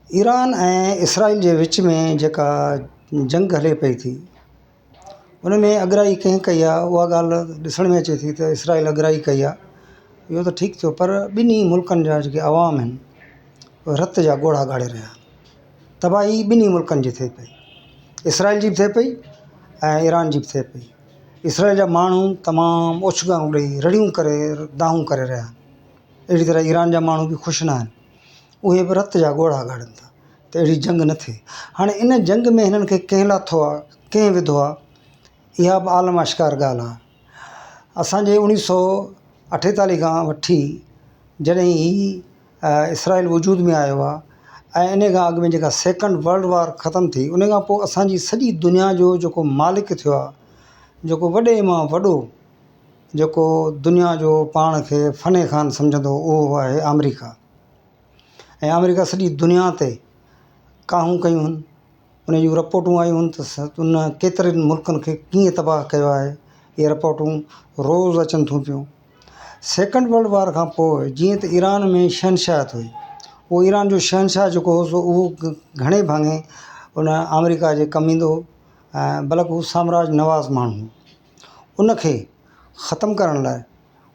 Iran ۽ اسرائيل جي وچ ۾ جيڪا جنگ هلي پئي ٿي ان ۾ اڳرائي ڪنهن ڪئي آهي اها ڳالهه ڏسڻ ۾ اچي ٿي ته اسرائيل اڳرائي ڪئي آهي اهو ته ٺيڪ ٿيو پر ٻنهي ملڪن جا جيڪي عوام آهن اهي رت جا ڳوڙها ڳاڙي رهيا آهن تباهي ٻنهي ملڪن جي ٿئي پئي اسرائيل جي به ٿئي پئي ۽ ايران جي به ٿئي پئي اسرائيل جا ماڻهو تمام اوڇنگارون ڏيئي رڙيون ڪري دانهون ڪري رهيا آهن اهڙي طرح ايران جا ماڻهو به خوش نه آهن اهي به رت جا ڳوڙها ڳاڙن ٿا ته اهڙي جنگ نه ٿئي. هاڻي ان جنگ ۾ هنن کي ڪنهن لاٿو آهي، ڪنهن وڌو آهي، اها به عالم آشڪار ڳالهه آهي. اسان جي اڻويهه سو اٺيتاليهه کان وٺي جڏهن هي اسرائيل وجود ۾ آيو آهي ۽ ان کان اڳ ۾ جيڪا سيڪنڊ ورلڊ وار ختم ٿي ان کان پوءِ اسان جي سڄي دنيا جو جيڪو مالڪ ٿيو آهي، جيڪو وڏي مان وڏو جيڪو دنيا جو پاڻ کي فن خان سمجهندو هو اهو آهي آمريڪا. ۽ آمريڪا سڄي دنيا تي ڪاهون ڪيون آهن ان جون رپورٽون آيون آهن ته ان ڪيترن ملڪن کي ڪيئن تباهه ڪيو آهي اهي رپورٽون روز اچن ٿيون پيون سيڪنڊ ورلڊ وار کان پوءِ جيئن ته ايران ۾ شهنشاهت هئي اهو ايران جو شهنشاهه جيڪو هو سو اهو گهڻي ڀاڱي ان آمريڪا جي ڪم ايندو هو ۽ بلڪ هو سامراج نواز ماڻهو هو ان کي ختم ڪرڻ لاءِ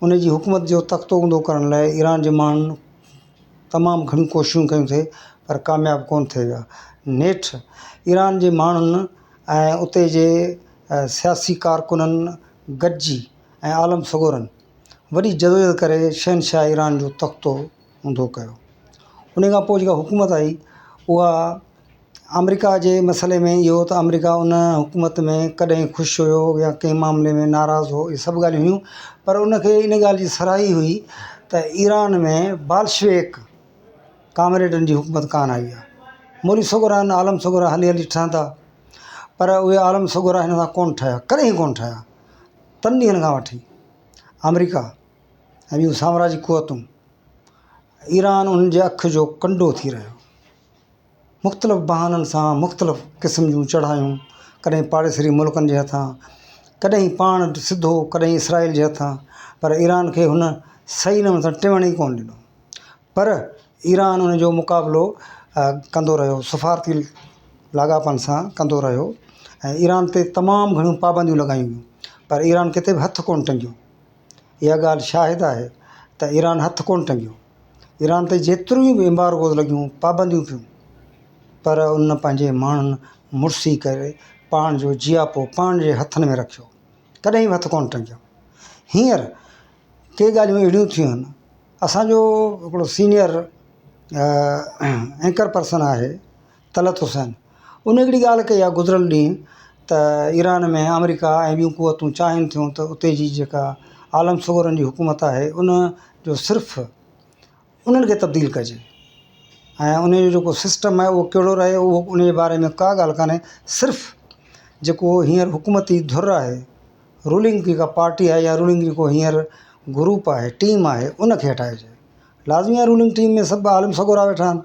ان جي حڪومت جو تختو اونڌو ڪرڻ لاءِ ايران جي ماڻهن تمام گهڻيون ڪوششون ڪيون ٿي پر ڪامياب ڪونه ٿي ويا. نيٺ ايران جي ماڻهن ۽ اتي جي سياسي ڪارڪنن گڏجي ۽ عالم سڳورن وڏي جدوجهد ڪري شهنشاهه ايران جو تختو اونڌو ڪيو. ان کان پوءِ جيڪا حڪومت آئي اها آمريڪا جي مسئلي ۾ اهو ته آمريڪا ان حڪومت ۾ ڪڏهن خوش هيو يا ڪنهن معاملي ۾ ناراض هو اهي سڀ ڳالهيون هيون پر ان کي ان ڳالهه جي سرهائي هئي ته ايران ۾ بالشويڪ ڪامريڊن جي حڪومت ڪانه آئي آهي مولوي سڳورا آهن عالم سڳورا هلي هلي ٺهندا پر اهي عالم سڳورا هن سان ڪونه ٺهيا ڪڏهن ڪونه ٺهيا تن ڏينهن کان وٺي آمريڪا ۽ ٻيون سامراجي قوتون ايران انهن جي اک جو ڪنڊو ٿي رهيو. مختلف بهانن سان مختلف قسم جون چڙهايون ڪڏهن پاڙيسري ملڪن جي هٿان ڪڏهن پاڻ سڌو ڪڏهن اسرائيل جي هٿان پر ايران کي هن صحيح نموني سان ٽوڻ ئي ڪونه ڏنو پر ايران ان جو مقابلو ڪندو رهيو سفارتي لاڳاپن سان ڪندو رهيو ۽ ايران تي تمام گهڻيون پابنديون لڳايون ويون پر ايران ڪٿي به هٿ ڪونه ٽنگيو اها ڳالهه شاهد آهي ته ايران هٿ ڪونه ٽنگيو. ايران تي جيتريون به ايمبارگوز لڳيون، پابنديون پيون پر ان پنهنجي ماڻهن مڙسي ڪري پاڻ جو جياپو پاڻ جي هٿن ۾ رکيو. ڪڏهن به هٿ ڪونه ٽنگيو. هينئر ڪي ڳالهيون اهڙيون ٿيون آهن، اسان جو هڪڙو سينيئر اينڪر پرسن آهي طلعت حسين ان هڪڙي ڳالهه ڪئي آهي گذريل ڏينهن ته ايران ۾ آمريڪا ۽ ٻيون قوتون چاهين ٿيون ته اتي جي جيڪا عالم سڳورن جي حڪومت آهي ان جو صرف انهن کي تبديل ڪجي ۽ ان جو جيڪو سسٽم آهي اهو ڪهڙو رهي اهو ان جي باري ۾ ڪا ڳالهه ڪانهي صرف جيڪو هينئر حڪومتي ڌر آهي رولنگ جيڪا پارٽي آهي يا رولنگ جيڪو هينئر گروپ آهي ٽيم آهي ان کي هٽائجي لازمي آهي رولنگ ٽيم ۾ سڀ عالم سڳورا ويٺا آهن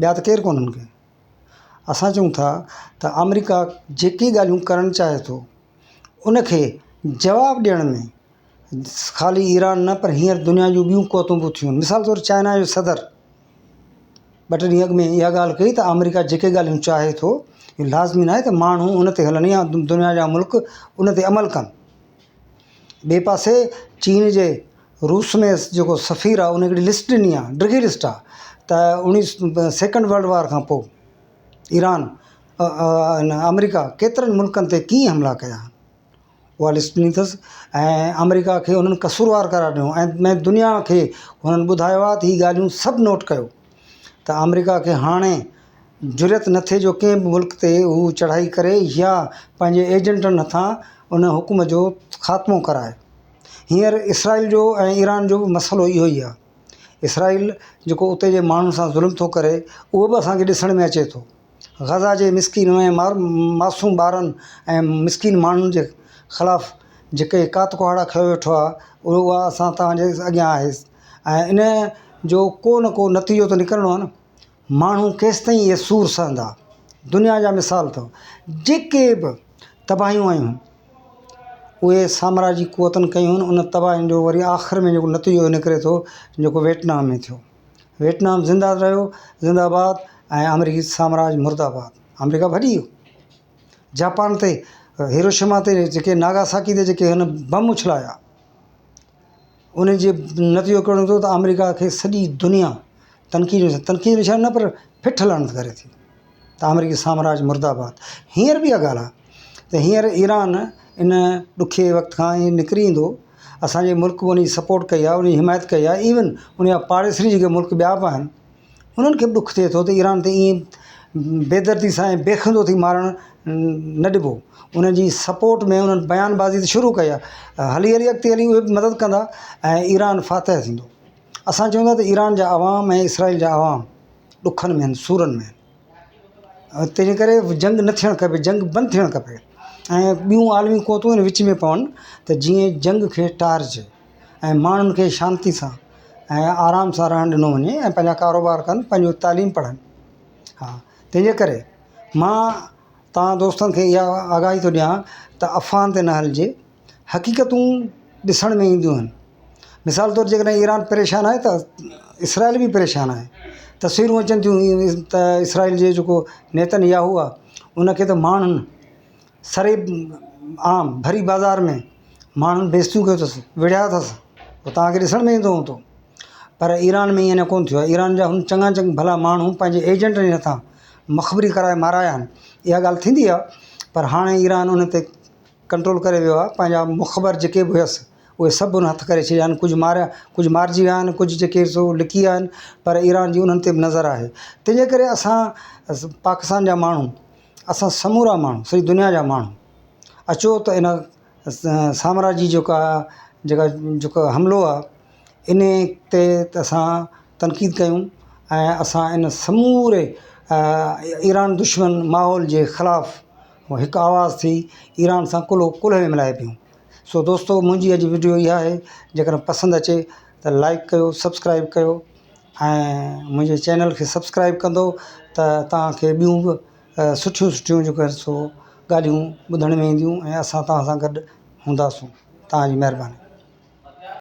ٻيا ته ڪير ڪونهن ڪي. اسان چئون ٿا ته آمريڪا جيڪي ڳالهيون ڪرڻ چاهي ٿو ان کي جواب ڏيڻ ۾ خالي ايران نه پر هينئر دنيا جون ٻيون قوتون به اٿيون آهن مثال طور چائنا جو صدر ٻه ٽي ڏينهن اڳ ۾ اها ڳالهه ڪئي ته آمريڪا جيڪي ڳالهيون چاهي ٿو اهو لازمي ناهي ته ماڻهو ان تي هلن يا دنيا جا ملڪ ان تي عمل ڪن. ٻئي پاسي چين جي روس ۾ جيڪو سفير آهي ان هڪڙي لسٽ ڏني آهي ڊگهي لسٽ آهي ته اڻويهه سيڪنڊ ورلڊ وار کان پوءِ ايران آمريڪا ڪيترن ملڪن تي ڪيئن حملا ڪيا اها لسٽ ڏني اٿس ۽ آمريڪا کي انهن قصوروار قرار ڏنو ۽ دنيا کي هنن ٻڌايو آهي ته هي ڳالهيون سڀ نوٽ ڪيو ته آمريڪا کي هاڻي جرئت نه ٿئي جو ڪنهن به ملڪ تي هو چڙهائي ڪري يا پنهنجي ايجنٽن هٿان ان حڪم جو خاتمو ڪرائي. هينئر اسرائيل جو ۽ ايران جو به مسئلو اهو ئي آهي. اسرائيل جيڪو اتي جي ماڻهن سان ظلم ٿو ڪري اهو به اسان کي ڏسڻ ۾ اچي ٿو. غزه جي مسڪين ۽ معصوم ٻارن ۽ مسڪين ماڻهن جي خلاف جيڪي ڪات ڪهاڙا کنيو ويٺو آهي اهو اسان توهان جي اڳيان آهي ۽ ان جو ڪو نه ڪو نتيجو ته نڪرڻو آهي نه. ماڻهو ڪيستائين اهي سور سهندا؟ دنيا جا مثال اٿو، جيڪي به تباهيون آيون اهي سامراجي قوتن ڪيون آهن، ان تباهين جو وري آخر ۾ جيڪو نتيجو نڪري ٿو جيڪو ويٽنام ۾ ٿيو. ويٽنام زنده رهيو زنده باد ۽ آمريڪي سامراج مرده باد آمريڪا ڀڄي ويو جاپان تي هيروشيما تي جيڪي ناگاساڪي تي جيڪي هن بم اڇلايا ان جي نتيجو ڪهڙو نڪتو ته آمريڪا کي سڄي دنيا تنقيد تنقيد نشان نه پر ڦٺ لعنت ڪري ٿي ته آمريڪي سامراج مرده آباد هينئر به اها ڳالهه آهي ته هينئر ايران ان ڏکي وقت کان ائين نڪري ايندو اسانجي ملڪ به ان جي سپورٽ ڪئي آهي ان جي حمايت ڪئي آهي ايون ان جا پاڙيسري جيڪي ملڪ ٻيا به آهن انهن کي به ڏک ٿئي ٿو ته ايران تي ائين بيدردي سان ۽ بيخندو ٿي مارڻ نه ڏبو ان جي سپورٽ ۾ انهن بيان بازي ته شروع ڪئي آهي هلي هلي اڳتي هلي اهي به مدد ڪندا ۽ ايران فاتح ٿيندو اسان چئون ٿا ته ايران جا عوام ۽ اسرائيل جا عوام ڏکن ۾ آهن سورن ۾ آهن تنهن جي ڪري جنگ نه ٿيڻ کپي جنگ بند ٿيڻ کپي ۽ ٻيون عالمي قوتون ان وچ ۾ پون ته جيئن جنگ کي ٽارجي ۽ ماڻهن کي شانتي سان ۽ آرام سان رهڻ ڏنو وڃي ۽ پنهنجا ڪاروبار ڪن پنهنجو تعليم پڙهن ها تنهن جي ڪري مان توهان دوستن کي اها آگاهي ٿو ڏيان ته افواهن تي نه هلجي حقيقتون ڏسڻ ۾ اينديون آهن مثال طور جيڪڏهن ايران پريشان آهي ته اسرائيل به پريشان آهي تصويرون اچن ٿيون ته اسرائيل جي جيڪو نيتن ياهو آهي ان کي ته ماڻهن سري عام ڀري بازار ۾ ماڻهن بيعزتيون ڪيون اٿس وڙهيا اٿس پوءِ توهان کي ڏسڻ ۾ ايندو هوندو پر ايران ۾ ائين ڪونه ٿيو آهي ايران جا هن چڱا چڱا ڀلا ماڻهو پنهنجي ايجنٽن جي هٿان مخبري ڪرائي مارايا آهن اها ڳالهه ٿيندي آهي پر هاڻي ايران ان تي ڪنٽرول ڪري ويو آهي پنهنجا مخبر جيڪي به هئس اهي سڀ هن هٿ ڪري ڇڏيا آهن ڪجهه ماريا ڪجهه مارجي ويا آهن ڪجهه جيڪي سو لڪي ويا آهن پر ايران جي انهن تي به نظر آهي تنهن جي ڪري اسان پاڪستان جا ماڻهو اسان سمورا ماڻهو سڄي دنيا جا ماڻهو اچو ته ان سامراجي جيڪا جيڪا جيڪو حملو آهي ان تي ته اسان تنقيد ڪيون ۽ اسان ان سموري ايران دشمن ماحول جي خلاف هڪ آواز ٿي ايران سان ڪلهو ڪلهي ۾ ملائي بيهون سو دوستو منهنجي اڄ وڊيو اها آهي جيڪڏهن پسند اچي ته لائيڪ ڪيو سبسڪرائيب ڪيو ۽ منهنجي چينل کي سبسڪرائيب ڪندو ته توهان کي ٻيون به سٺيون سٺيون جيڪو آهي سو ڳالهيون ٻڌڻ ۾ اينديون ۽ اسان توهان سان گڏ هونداسون توهان جي مهرباني.